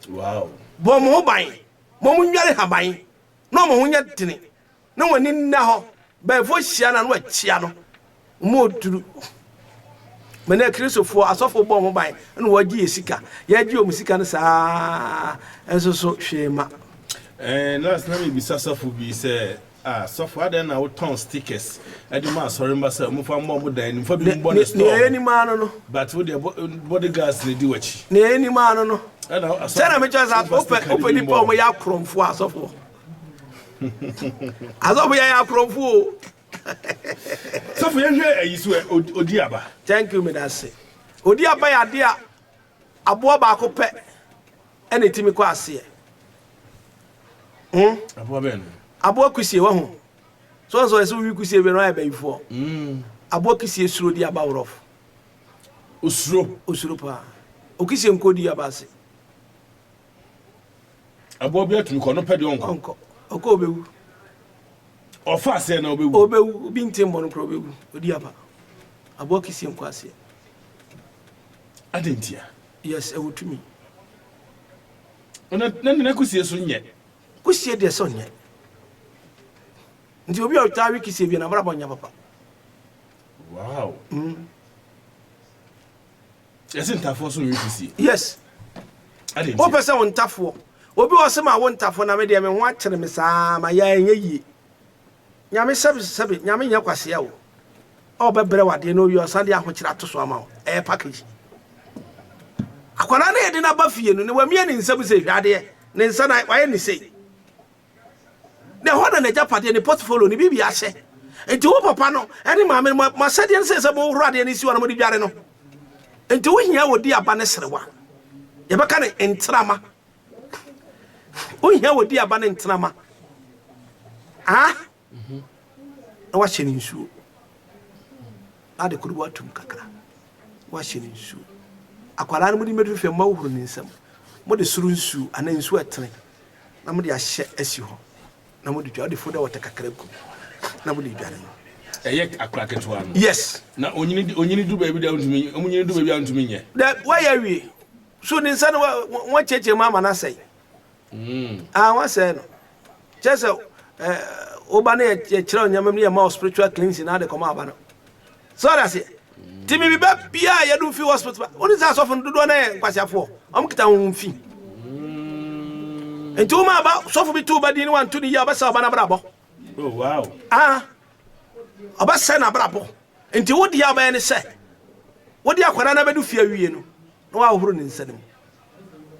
Wow. Bɔ mo ho ban. Mo mo nware haban na wɔn ho nyɛ dene. Na wɔn ani nna hɔ. Bɛɛfoɔ hyia no a na wɔakyia no. Wɔn oduru. Mene Akristofoɔ asɔfo bɔ wɔn ban na wɔgye yɛ sika. Yɛgye wɔn sika no saa nso so hwee ma. Eh, last na mebisa sɔfo bi sɛ, ah, sɔfo adɛn na wotɔn stickers de ma asɔre mma sɛ wɔmfa mmɔ wɔn dan anim, fa bi mmɔ ne store Nea yɛnim ara no no. But wo deɛ bodyguards na di w'akyi. Nea yɛnim ara no no. Sɛ na mekyerɛ sɛ wopɛ wopɛ nipa a wɔyɛ akorɔmfoɔ asɔfoɔ. Asɔfo yɛyɛ akorɔmfoɔ o. Sɔfo yɛnhwɛ ayi so ɛ odi aba. Thank you medase. Odi aba yɛ adeɛ a aboa baako pɛ ɛna ɛtumi kɔ aseɛ. Hmm? Aboa bɛn no? Aboa kusie wahu. So nso ɛsɛ wowi kusie bi no ayɛ bayifoɔ. Mm. Aboa kusie suro di aba worɔfo. Osuro. Osuro paa. Okusie nkɔ di aba ase. Aboa bi atumi kɔ, ɔno pɛ deɛ ɔnkɔ. Ɔnkɔ. Ɔkɔ ɔbɛwu. Ɔfa aseɛ na ɔbɛwu. Ɔbɛwu. Obi nte mmɔ no koraa ɔbɛwu. Ɔdi aba. Aboa kɛseɛ nkɔ aseɛ. Adɛn ntia? Yes, ɛwɔ tumi. Na na nana kusie so nyɛ. Kusie deɛ sɛ ɔnyɛ. Nti obi a ɔtaa we kisie bi n'abrabɔ nyɛ papa. Wow. Yɛse ntafoɔ so nwe kusie. Yes. Wopɛ sɛ wo ntafoɔ. Obi wɔ se ma wo ntafoɔ na me deɛ me ho akyere me saa ma yɛ ɛnyɛ yie. Nyame sɛbe sɛbe nyame nyɛ kwasea o. Ɔbɛbrɛ wo adeɛ na owie ɔsan de ahokyere ato so ama wo. Ɛyɛ package. Akwadaa no yɛde no aba fie no ne wamia ne nsam sɛ hwɛ adeɛ ne nsa na wayɛ ne sei. Na ɛhɔ na n'agyapadeɛ, ne portfolio, ne biribi ahyɛ. Nti wo papa no ne maame no, mo asɛdeɛ no sɛ sɛ mohohoro adeɛ no si hɔ na mode dware no. Nti wohia wɔdi aba ne serewa. Yɛbɛka ne ntrama. Wohia wɔdi aba ne ntrama. Ah? Na wahyɛ ne nsuo. Na ade koro watum kakra. Na wahyɛ ne nsuo. Akwadaa no mode mmɛduru fie ma wohoro ne nsam. Mode soro nsuo anaa nsuo ɛtene. na mode ahyɛ asi hɔ na mode dwa wode foda wɔtɛ kakra gu na mode dware no. Ɛyɛ akora ketewa no. Yes. Na onyini onyini du baabi deɛ ntumi ɔmo nyini du baabi a ntumi nyɛ. Dɛ wayɛ awie so ne nsa no wɔakyerɛkyerɛ mu ama no asɛe. Mm. Ah wɔasɛe no. Kyerɛ sɛ ɛɛ woba no yɛkyerɛ nneɛma mu yɛ ma wo spiritual cleansing na ade kɔma aba no. So ɔda aseɛ. Nti me ba bia a yɛde fi hospital ba wone sɛ asɔfo no dodoɔ no yɛ nkwaseafoɔ ɔmo kita honhom fi nti woma aba sɔfo bi to ba din ne wanto ne yie a ɔbɛsɛ ɔba no abrabɔ oh, wow. ah, ɔbɛsɛ n'abrabɔ nti wo deɛ ɔbɛyɛ ne sɛ wode akwadaa no abɛdu fie awie no na wahohoro ne nsa no mu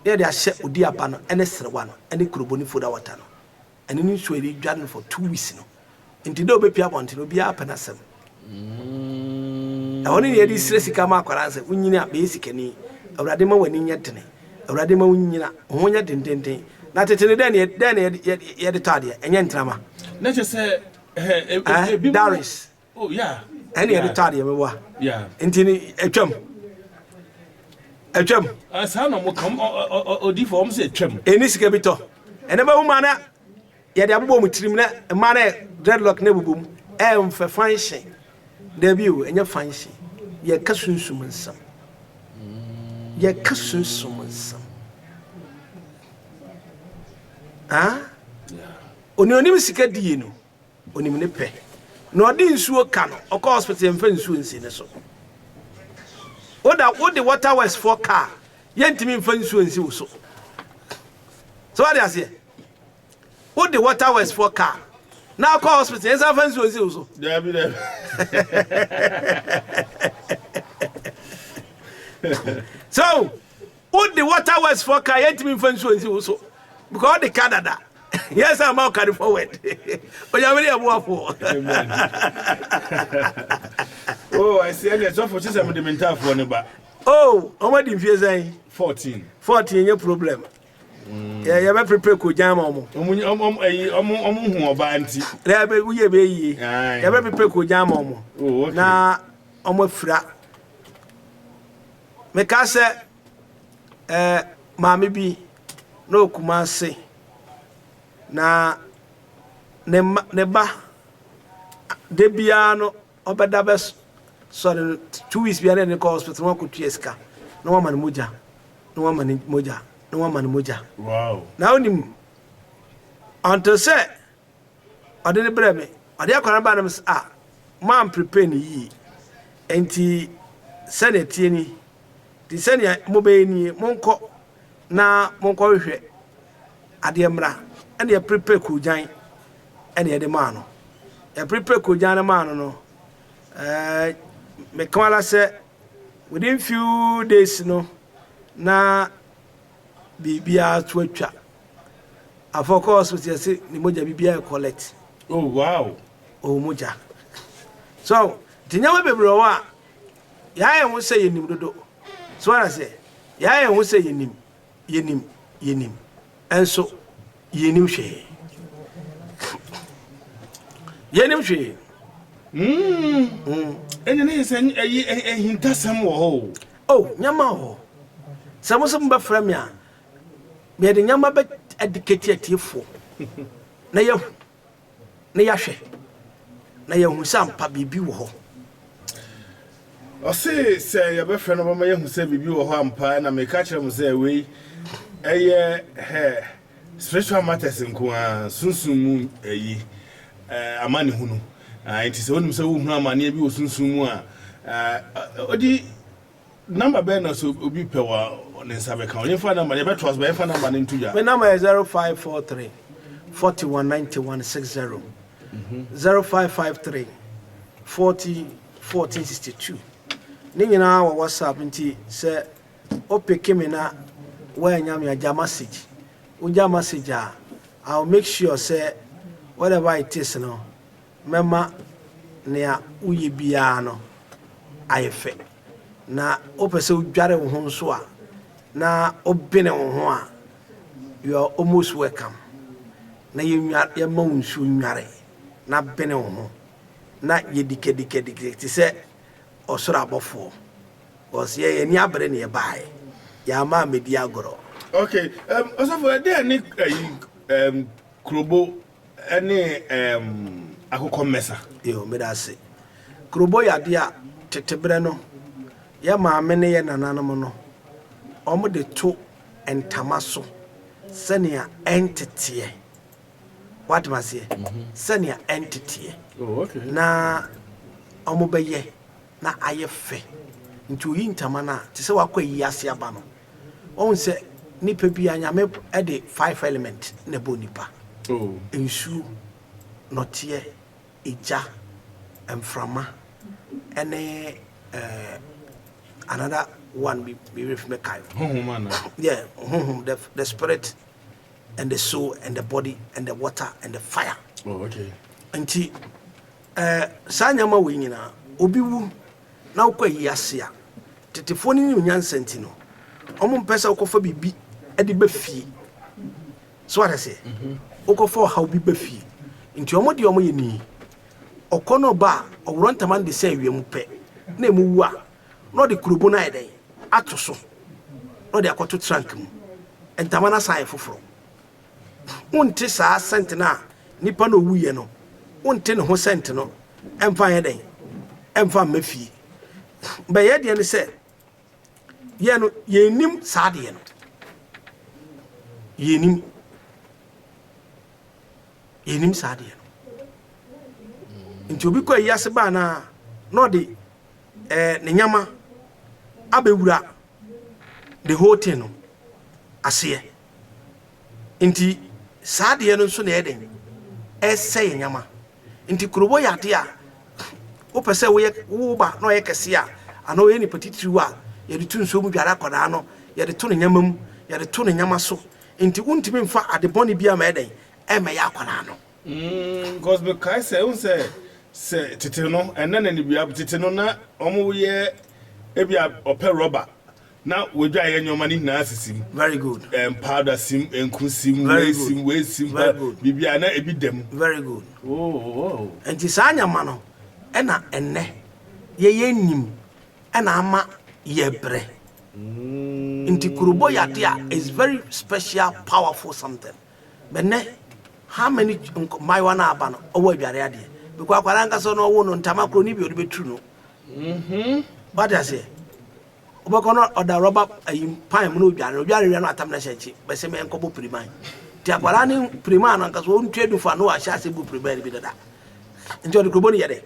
na yɛde ahyɛ odi aba no ne serewa no ne kurobo ne foda water no Ɛno ne nsuo a yɛde dware no for 2 weeks no. Nti dɛ obɛpie abɔnten obiara pɛ n'asɛm. Ɛhɔ ne yɛde srɛ sika ma akwadaa sɛ wonyini a bɛyɛ sikani. Awurade ma w'ani nyɛ dene. Awurade ma wonyina wo ho nyɛ dendenden. Na tete no dɛn ne dɛn ne yɛde tɔ adeɛ? Ɛnyɛ ntrama. Na kyɛ sɛ ebi mu Dowries. Oh yeah. Ɛne yɛde tɔ adeɛ meboa. Yeah. Nti ni atwam. Atwam. Saa na ɔmo ka odifo ɔmo sɛ atwam. Ɛni sika bi tɔ. Ɛnɛ bɛhu maa na yɛde abobɔ ɔmo tirim na mmaa na dreadlock na ɛbobɔ mu. Ɛmfɛ function. Dabi o, ɛnyɛ function. Yɛka sunsum nsɛm. Yɛka sunsum nsɛm. Ah? Oni onim sika die no, onim ne pɛ. Na ɔde nsuo ka no, ɔkɔ hospital yɛmfa nsuo nsi ne so. Woda wode Water Works foɔ kaa, yɛntumi mfa nsuo nsi wo so. So wade aseɛ? Wode Water Works foɔ kaa na akɔ hospital yɛnsa fa nsuo nsi wo so. Dabi dabi. So wode Water Works foɔ kaa, yɛntumi mfa nsuo nsi wo so because ɔde ka dada. Yes, I'm out carry forward. Onyame ne ɛboafoɔ. Oh, I see. Ɛnna sɔfo kyɛ sɛ mede me ntaafoɔ ne ba. Oh, ɔmo di mfie sɛn? 14. 14 nye problem. Yɛ yɛbɛ prepare kogyan ma ɔmo. Ɔmo ɛyi ɔmo hu ɔbaa nti. Yɛbɛ woyɛ bɛ yie. Aye. Yɛbɛ prepare kogyan ma ɔmo. Oh, okay. Na ɔmo afira. Meka sɛ maame bi na okuma ase na ne ma ne ba de biara no ɔbɛda bɛ sɔre no 2 weeks biara na ne kɔ hospital na wakɔtua sika na wama ne mogya na wama ne mogya na wama ne mogya. Na wonim until sɛ ɔde ne brɛ me, ɔde akɔra ba no m sɛ ah, man prepare ne yie, nti sɛnea tie ni, nti sɛnea mobɛyɛ nie, monkɔ na monkɔhwehwɛ adeɛ mmra. Ɛna yɛ prepare kogyan ɛna yɛde maa no. Yɛ prepare kogyan no maa no, meka ara sɛ within few days no na biribiara to atwa. Afɔ kɔ hospital, yɛsɛ ne mogya biribiara yɛ collect. Ɔwɔ mogya so, nti nneɛma bebree wɔ hɔ a yɛayɛ ho sɛ yɛnim dodo so ara sɛ yɛayɛ ho sɛ yɛnim, yɛnim, yɛnim, ɛnso yɛnim hwee, yɛnim hwee. Ɛnna ne yɛ sɛ ɛyi ɛhintasɛm wɔ hɔ o. Oh, nneɛma wɔ hɔ. Sɛ mo sɛ mobɛfrɛ me a, yɛde nneɛma bɛ educate atiefoɔ na yɛhu na yɛahwɛ na yɛhu sɛ ampa biribi wɔ hɔ. Ɔse sɛ yɛbɛfrɛ no bɛma yɛhu sɛ biribi wɔ hɔ ampa. Na meka kyerɛ mo sɛ wei ɛyɛ hɛ spiritual matters nko a, sunsum mu ɛyi amanehunu. Ah, nti sɛ wonim sɛ wohunu amanneɛ bi wɔ sunsum mu a, ɔdi number bɛɛ na sɛ obi pɛ wɔ ne nsa bɛka wo, yɛmfa number, yɛbɛtoa so bɛ yɛmfa number no nto dwa. Me number yɛ 0543 41 91 60, 0553 40 14 62. Ne nyinaa wɔ WhatsApp, nti sɛ wopeke me na woanya me agya message, wogya message a, I'll make sure sɛ whatever it is no, mɛma nea woyɛ biara no ayɛ fɛ. Na wopɛ sɛ wodware wo ho nso a na wobene wo ho a, you are almost welcome na yɛnwa yɛma wo nsuo nware na bene wo ho na yɛdi kedikedi te sɛ ɔsoro abɔfoɔ, because yɛ yɛni abere ne yɛbaeɛ, yɛama amɛdi agorɔ. Okay, ɔsɔfo, ɛdɛn ne ɛyi kurobo ɛne akokɔ mmɛsa? Yo, meda ase. Kurobo yɛ adeɛ a tete berɛ no yɛ maame ne yɛ nananom no ɔmo de to ntama so sɛnea ɛnteteɛ, watem aseɛ, sɛnea ɛnteteɛ. Na ɔmo bɛyɛ na ayɛ fɛ, nti oyi ntama no a te sɛ wakɔ ayi ase aba no, ɔhu sɛ nipa bi a Nyame de five element na ɛbɔ nipa: nsuo, nɔteɛ, egya, mframa ɛne another one bi bi refi mɛkae. Honhom ana? Yeah, honhom, the spirit and the soul and the body and the water and the fire. Nti saa nneɛma wei nyinaa, obi wu na wokɔ ayi ase a, tetefoɔ no nim nyansa, nti no ɔmo mpɛ sɛ wokɔfa biribi de ba fie so, wate sɛ wokɔfa ɔhaw bi ba fie. Nti ɔmo deɛ ɔmo yɛ nii, ɔkɔ no ɔba a, ɔworɔ ntama no de sɛ awia mu pɛ na emu wu a, na ɔde kurobo no ayɛ dɛn ato so na ɔde akɔto trunk mu. Ntama no asan ayɛ foforɔ. Wonte saa scent no a nipa no owuyɛ no, wonte ne ho scent no, ɛmfa yɛ dɛn, ɛmfa mma fie. Bɛyɛ deɛ ne sɛ yɛ no, yɛnim saa deɛ no, yɛnim. Yɛnim saa adeɛ no. Nti obi kɔ ayi ase baa no a, na ɔde ne nyama abɛwura the whole thing no aseɛ. Nti saa adeɛ no nso na ɛyɛ den ɛsɛ yɛ nyama. Nti kurobɔ yɛ adeɛ a wopɛ sɛ woyɛ wo ba na ɔyɛ kɛseɛ a, anaa ɔyɛ nipa titiriw a, yɛde to nsuo mu dware akwadaa no, yɛde to ne nyama mu, yɛde to ne nyama so. Nti wontumi mfa ade bɔne bi ama ɛdɛn ɛmɛyɛ akwadaa no. Because mekae sɛ wohu sɛ tete no, ɛnɛ na ne bia tete no na ɔmo yɛ ebi a ɔpɛ rɔba na wɔdwa yɛ nneɛma no nyinaa sisi mu. Very good. Powder sim, nku sim, Very wei good. sim, wei sim, Very good. biribi a na ebi da mu. Very good. Oh. Nti saa nyama no ɛna ɛnɛ yɛyɛ nim ɛna ama yɛbrɛ. Nti kurobɔ yɛ ade a is very special, powerful something. But nɛ how many mmaayewa no aba no ɔwɔ adware adeɛ, because akwadaa nkasa no ɔwɔ no ntama koro ne bi ɔde bɛturu no. Wate aseɛ? Wobɛkɔ no, ɔda rɔba ayi pan mu na odware odware wia no, atam no hyɛ nkyi bɛsɛ mɛ nkɔbɔ piriman. Nti akwadaa ne piriman no ankasa ɔntua du fa no, wahyɛ ase bu piriman no bi dada. Nti ɔde kurobɔ no yɛ dɛ,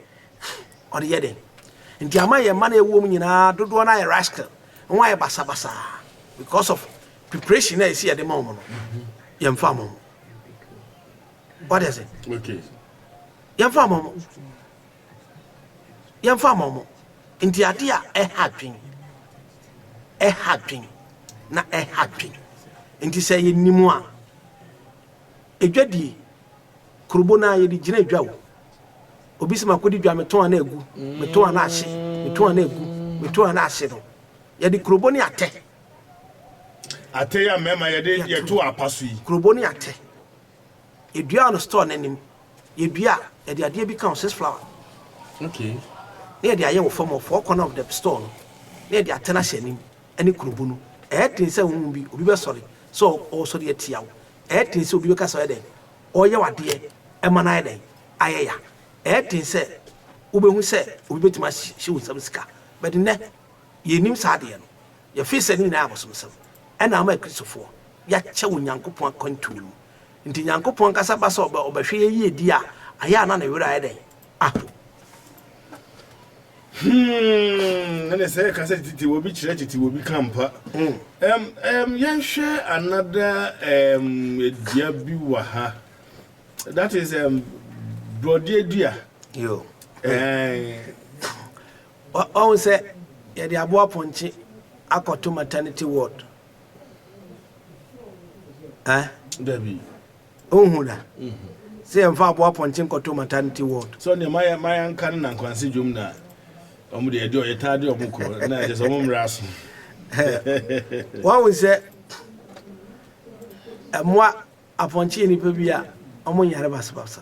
ɔde yɛ dɛ. Nti ama yɛn mma no ɛwɔ mu nyinaa dodoɔ no ayɛ rascal na wɔn ayɛ basabasa because of preparation na yɛsi yɛde ma wɔn no, yɛmfa ma wɔn. Wate ase? Okay. Yɛmfa ma wɔn, yɛmfa ma wɔn. Nti ade a ɛha dwen, ɛha dwen na ɛha dwen. Nti sɛ yɛnim a, edwadie kurobo no a yɛde gyina dwa o. Obi sɛ makɔdi dwa, metɔn a na agu, metɔn a na ahye, metɔn a na agu, metɔn a na ahye no, yɛde kurobo ne atɛ. Atɛ yi a mmarima yɛde yɛto apa so yi. Kurobo ne atɛ, yɛdua no store n'anim. Yɛdua a, yɛde adeɛ bi ka ho, six flower, na yɛde ayɛ wɔ fam wɔ four corner of the store no, na yɛde atɛ no ahyɛ anim ne kurobo no. Ɛyɛ den sɛ honhom bi obi bɛsɔre sɛ ɔresɔre atia wo. Ɛyɛ den sɛ obi bɛka sɛ ɔyɛ dɛn, ɔreyɛ w'adeɛ ɛma no ayɛ dɛn, ayɛ ya. Ɛyɛ den sɛ wobɛhu sɛ obi bɛtumi ahyɛ wo nsam sika. But nnɛ yɛnnim saa adeɛ no. Yɛfee sɛ ne nyinaa yɛ abosomsɛm ɛna ama Akristofoɔ yɛakyɛ wɔ Nyankopɔn akwantuo no mu. Nti Nyankopɔn ankasa ba sɛ ɔbɛhwɛ yɛ yie di a, ayɛ a na ne werɛ ayɛ dɛn aho. Ɛne sɛ yɛka sɛ tete wɔ bi kyerɛ tete wɔ bi ka mpa. Yɛnhwɛ another dua bi wɔ ha. That is borɔdeɛ dua. Yo. Ɔhu sɛ yɛde aboa pɔnkye akɔto maternity ward. Eh? Dabi. Wohu da sɛ yɛmfa aboa pɔnkye nkɔto maternity ward? So nea mayɛ nka no na nkwanse dwom na ɔmo de yɛde ɔyɛ taa de ɔmo kɔ na ɛkyɛ sɛ ɔmo mmerɛ aso. Wahu sɛ ɛmmoa apɔnkye yɛ nipa bi a ɔmo nyare basabasa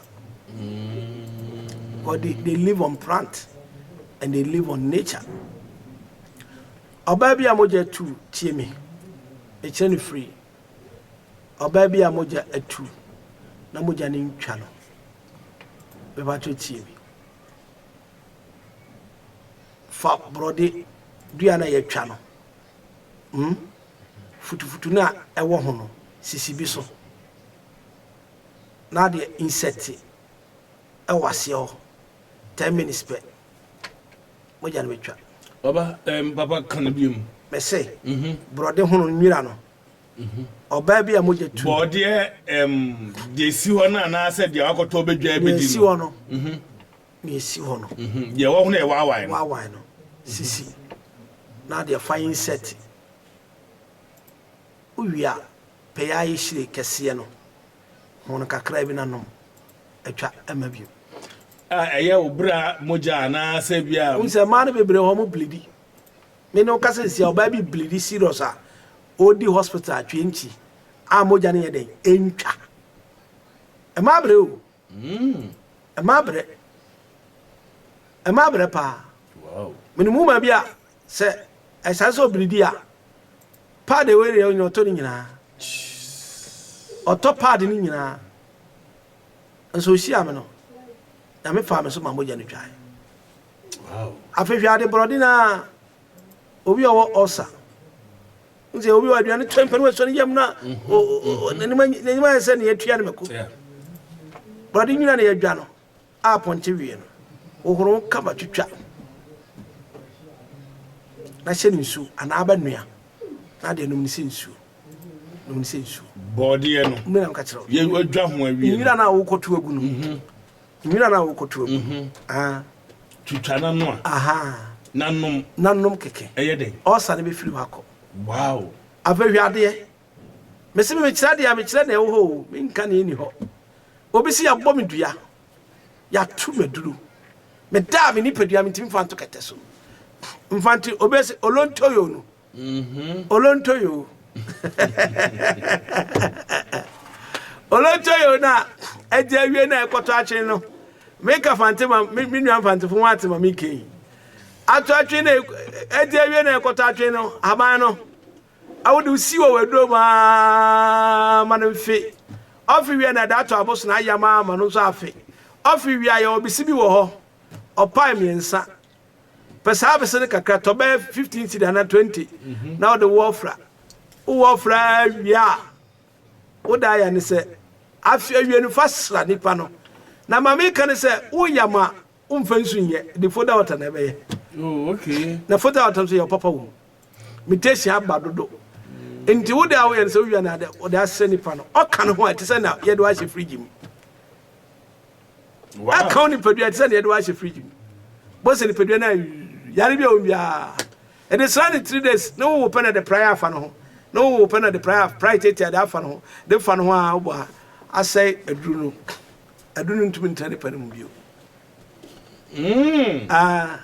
because they live on plant and they live on nature. Ɔbaa bi a mogya tu, tie me, mekyerɛ no firi. Ɔbaa bi a mogya atu na mogya no ntwa no, mebatɔ tie me. Fa borɔde dua no a yɛatwa no, futufutu no a ɛwɔ ho no, sisi bi so na adeɛ insect ɛwɔ aseɛ hɔ 10 minutes pɛ, mogya no bɛtwa. Baba, papa ka no biom. Mɛsɛ borɔde hono nwira no, ɔbaa bi a mogya tu. Bɔɔdeɛ deɛ esi hɔ no anaasɛ deɛ wakɔtɔ bɛdwa nea bɛdi esi no? Hɔ no, nea esi hɔ no. Deɛ ɛwɔ ho no yɛ waawae no. Waawae no sisi na adeɛ fa insect. Wowie a, pɛyɛ ayɛ hyire kɛseɛ no ho no kakra bi na nom, atwa ɛma bio. A ɛyɛ wo bra mogya anaasɛ bi a. Wohu sɛ mmaa no bebree hɔ mo bleed. Me ne wo kasa nsia, ɔbaa bi bleed serious a ɔredi hospital atwe nkyi a mogya no yɛ dɛn ɛntwa. Ɛma abrɛ o. Ɛma abrɛ, ɛma abrɛ paa. Menim woman bi a sɛ ɛsane sɛ ɔbleed a, pad ɛwɔ area nyina ɔtɔ no nyinaa, ɔtɔ pad no nyinaa. Nso ɔhyia me no, Nyame faa me so ma mogya no twae. Afei hwɛ ade borɔde no a, obi a ɔwɔ ɔsa sɛ obi wɔ aduane tɔ mpɛ no wasɔ ne yam na n'anim ayɛ sɛ nea atua no mako. Borɔde nwura na yɛadwa no a pɔnkye wie no, hohoro ho kama twitwa na hyɛ no nsuo anaa bɛnoa na adeɛ nom no sɛ nsuo. Nom no sɛ nsuo. Bɔɔdeɛ no. Mmira nka kyerɛ wo. Yɛ wadwa ho awie no. Nwura no a wokɔto agu no. Mhm. Nwura no a wokɔto agu no. Mhm. Ah. Twitwa na noa. Aha. Na nom. Na nom kɛkɛ. Ɛyɛ dɛn? Ɔsa no bɛfiri hɔ akɔ. Wow. Afei hwɛ adeɛ. Mese me mekyerɛ adeɛ a mekyerɛ nea ɛwɔ hɔ o, menka nea ɛnni hɔ. Obi se yɛabɔ me dua, yɛato me aduro. Meda a me nipadua mentumi mfa nto kɛtɛ so. Mfa nti obi se olontoyo no. Mm-hmm. Olontoyo. Olontoyo na ɛgye awie na ɛkɔtɔ atwene no. Meka fante ma me nua mfantefo ho ate ma meka yi. Ato atwene na ɛgye awie na ɛkɔtɔ atwene no, haban no. A wode wo si wɔ w'aduro mu ara ma no mfe. Ɔfe wie a na ɛde ato abosono ayam ara ma no nso afe. Ɔfe wie a yɛwɔ bese bi wɔ hɔ, ɔpae mmiɛnsa. Pɛ saa bese no kakra, tɔ bɛyɛ 15 cedi anaa 20 na wode wɔ fra. Wowɔ fra wie a, wode ayɛ ne sɛ afe awie no fa sra nipa no. Na ma meka ne sɛ woyam a womfa nsu nyɛ, de foda water na ɛbɛyɛ. Oh, okay. Na foda water nso yɛ papa wɔ mu. Mutation aba dodo. Nti wo de a woyɛ no sɛ wowia no ade wode asɛ nipa no ɔka ne ho a ɛte sɛ na yɛde wahyɛ fridge mu. Ɛka wo nipadua ɛte sɛ na yɛde wahyɛ fridge mu. Bɔ sɛ nipadua no yare bi a wɔn biara. Ɛde sra ne 3 days ne wowo pɛ na de praeɛ afa ne ho. Ne wowo pɛ na de praeɛ praeɛ tiatia de afa ne ho. De fa ne ho a wobɔ ha asɛe aduru no. Aduru no ntumi ntena nipa no mu bio. Ah.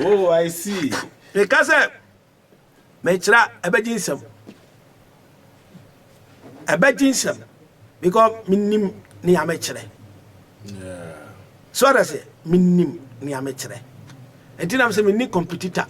Oh, I see. Meka sɛ mekyerɛ ɛbɛgye nsɛm. Ɛbɛgye nsɛm because menim nea mekyerɛ. So ada sɛ menim nea mekyerɛ. Nti nam sɛ menni competitor.